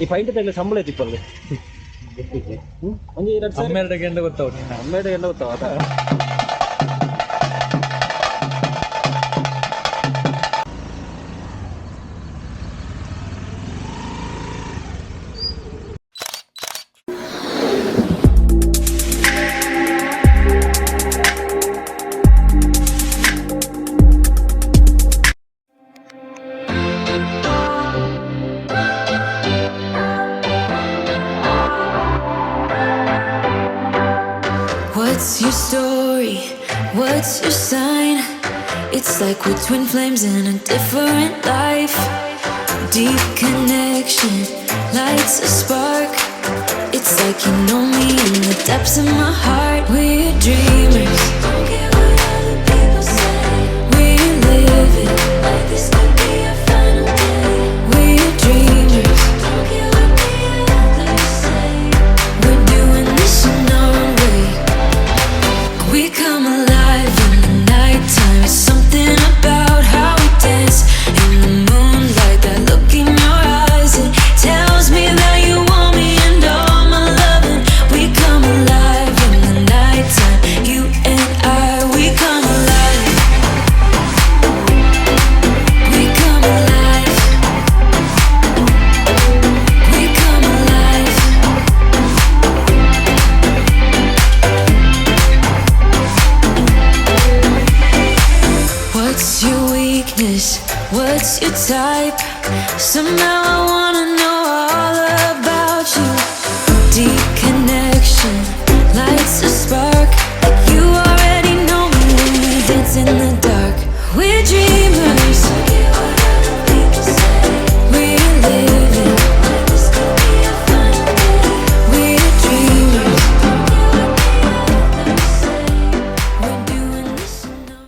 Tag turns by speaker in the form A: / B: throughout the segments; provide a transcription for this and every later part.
A: ಈ ಪೈಂಟ್ ತಗಲೆ ಸಂಬಳ ತಿಪ್ಪಲ್ಲಿ ಒಂಜಿ ಎರಡು ಸಾವಿರ.
B: ಅಮ್ಮೆರಡ ಗೆಂಡ ಗೊತ್ತಾವ್ ನಿನ್ನ.
A: ಅಮ್ಮೇಡ ಎಲ್ಲ ಗೊತ್ತಾವ ಅದ.
C: What's your story? What's your sign? It's like we're twin flames in a different life. Deep connection lights a spark. It's like you know me in the depths of my heart. We're dreamers. Don't care what other people say. We're living like this could be our final day. We're dreamers. Don't care what the others say. We're doing this in our own way. We come alive in the nighttime. It's something about how we dance in the moonlight. That look in your eyes, it tells me that you want me and all my loving. We come alive in the nighttime. You and I, we come alive. We come alive. We come alive. What's your weakness? What's your type? Somehow I wanna know all about you. Deep connection lights a spark. Like you already know me when we dance in the dark. We're dreamers. We're living. We're dreamers. We're doing this. in our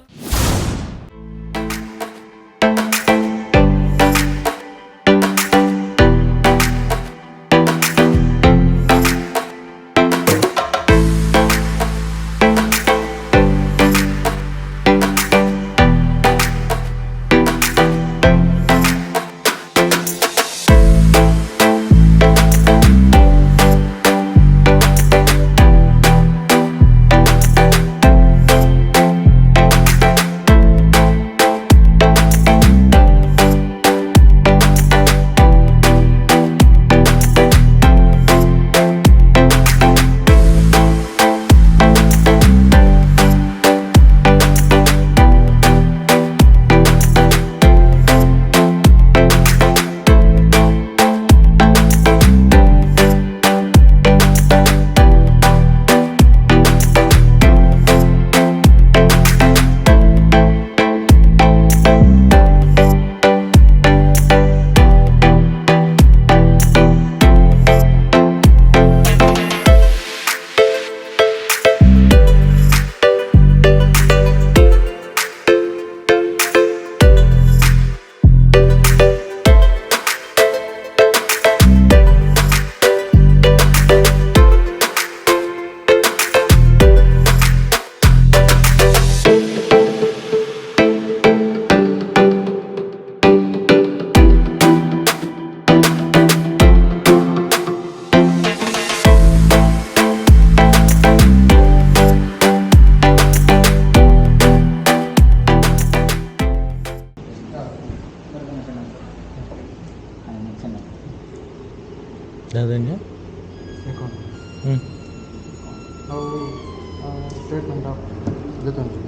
B: ದಾದಂಜ. ಹ್ಞೂ.
D: ಅವು statement of ಗೊತ್ತುಂಟು.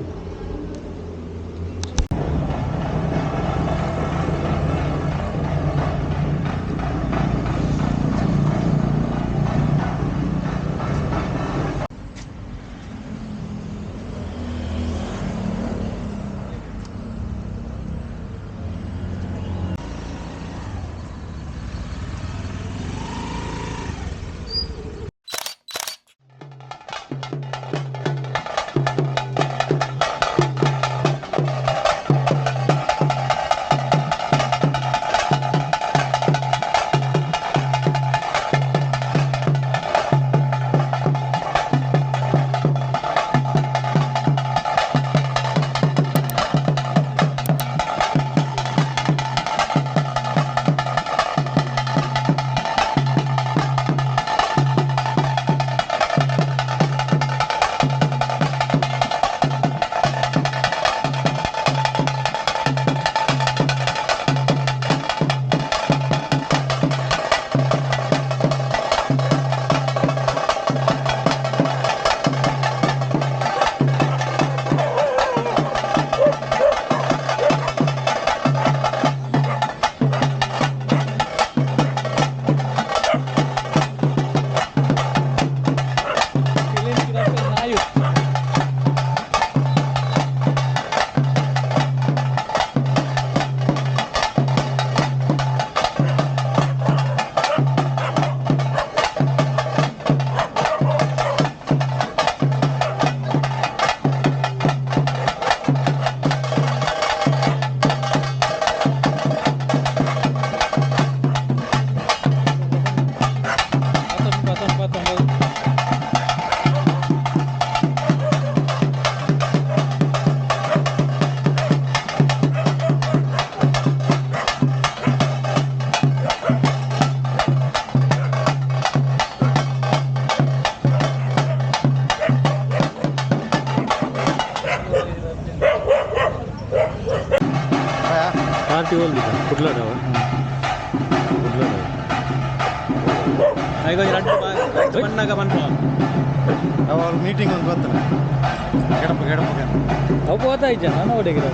B: ಕುಡ್ಲಡವ ಕುಡ್ಲಡವ
A: ಬಣ್ಣಗ ಬಣ್ಣ
D: ಅವ್ರ meeting ಒಂದು ಬರ್ತಾನೆ ಗೆಡಪ ಗೆಡಪ
B: ಅವು ಹೋತಾ ನಾನು ಹೊಡೆಗಿರ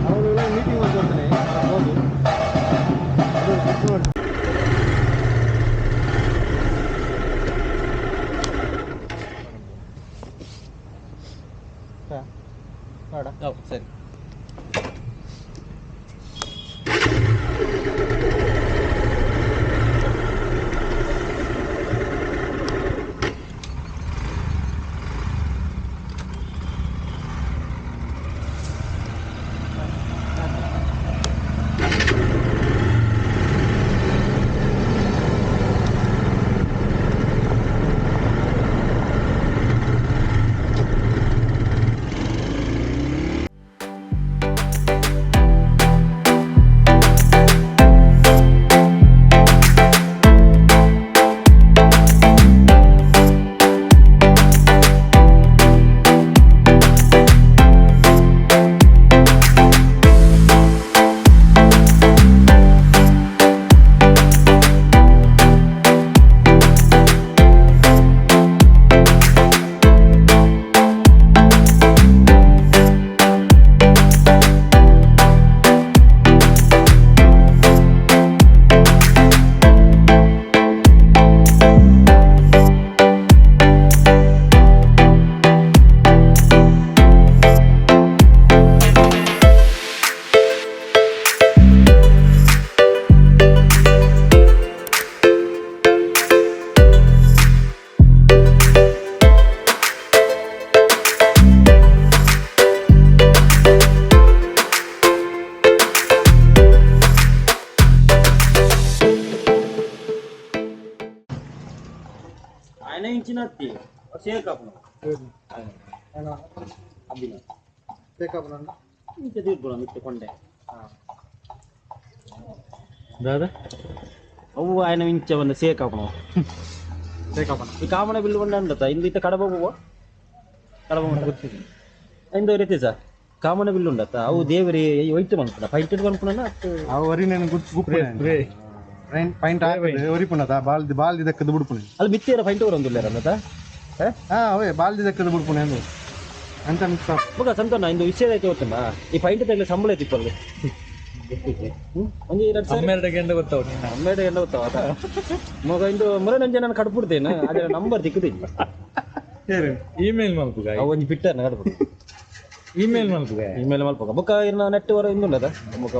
D: ಅವರು ಮೀಟಿಂಗ್ ಒಂದು ಬರ್ತಾನೆ ಹೌದು.
A: ಸರಿ. ఆయన ఇంచినత్తి ಸೇಕಾಪುನ ಅಬ್ಬಿನ ಇಂಚ ತೀರ್ಪುನ ಮಿತ್ತೆ ಕೊಂಡೆ.
B: ದಾದಾ
A: ಅವು ఆయన ಇಂಚ ಬಂದ ಸೇಕಾಪುನ
D: ಸೇಕಾಪನ.
A: ಈ ಕಾಮನ ಬಿಲ್ಲು ಬಂಡ ಅಂಡತ ಇಂದು ಇತ್ತ ಕಡಬ ಹೂವ ಕಡಬ
B: ಗೊತ್ತಿದೆ.
A: ಇಂದು ರೀತಿ ಸರ್ ಕಾಮನ ಬಿಲ್ಲು ಉಂಡತ್ತ ಅವು ದೇವರಿ ಒಯ್ತು ಮನ್ಪುನ ಫೈಟ್ ಮನ್ಪುನ.
D: ಅವು ವರಿ నేను ಗುಪ್ಪು
B: ಸ್ಪ್ರೇ.
D: ಪೈಂಟ್ ಹಾಕಿದೆ ಒರಿಪುನದ ಬಾಲ್ದಿ ಬಾಲ್ದಿ ದಕ್ಕದ ಬಿಡ್ಪುನೆ.
A: ಅಲ್ಲಿ ಮಿತ್ತಿಯರ ಫೈಂಟ್ ಬರೋದಿಲ್ಲ ಅನ್ನತ.
D: ಹಾ ಅವೇ ಬಾಲ್ದಿ ದಕ್ಕದ ಬಿಡ್ಪುನೆ ಅಂದು ಅಂತ ಮಿಕ್ಸ್.
A: ಬೊಕ ಸಂತೋಣ ಇಂದು ವಿಷಯ ಐತೆ ಗೊತ್ತುಂಡ ಈ ಫೈಂಟ್ ತಗಲೆ ಸಂಬಳ ಐತಿ ಒಂಜಿ ಎರಡು ಸಾವಿರ.
B: ಅಮ್ಮೆರಡ ಗೆಂಡ ಗೊತ್ತಾವ್ ನಿನ್ನ.
A: ಅಮ್ಮೇಡ ಎಲ್ಲ ಗೊತ್ತಾವ ಮಗ ಇಂದು ಮುರನಂಜೆ ನಾನು ಕಡ್ಬಿಡ್ತೇನೆ ಅದರ ನಂಬರ್ ತಿಕ್ಕುದಿಲ್ಲ.
B: ಇಮೇಲ್ ಮಲ್ಪುಗ.
A: ಅವು ಒಂಜಿ ಬಿಟ್ಟರ್ನ ಕಡ್ಬಿಡು.
B: ಇಮೇಲ್ ಮಲ್ಪುಗ.
A: ಇಮೇಲ್ ಮಲ್ಪುಗ ಬೊಕ ಇರ್ನ ನೆಟ್ ವರ ಇಂದುಂಡದ ಬೊಕ.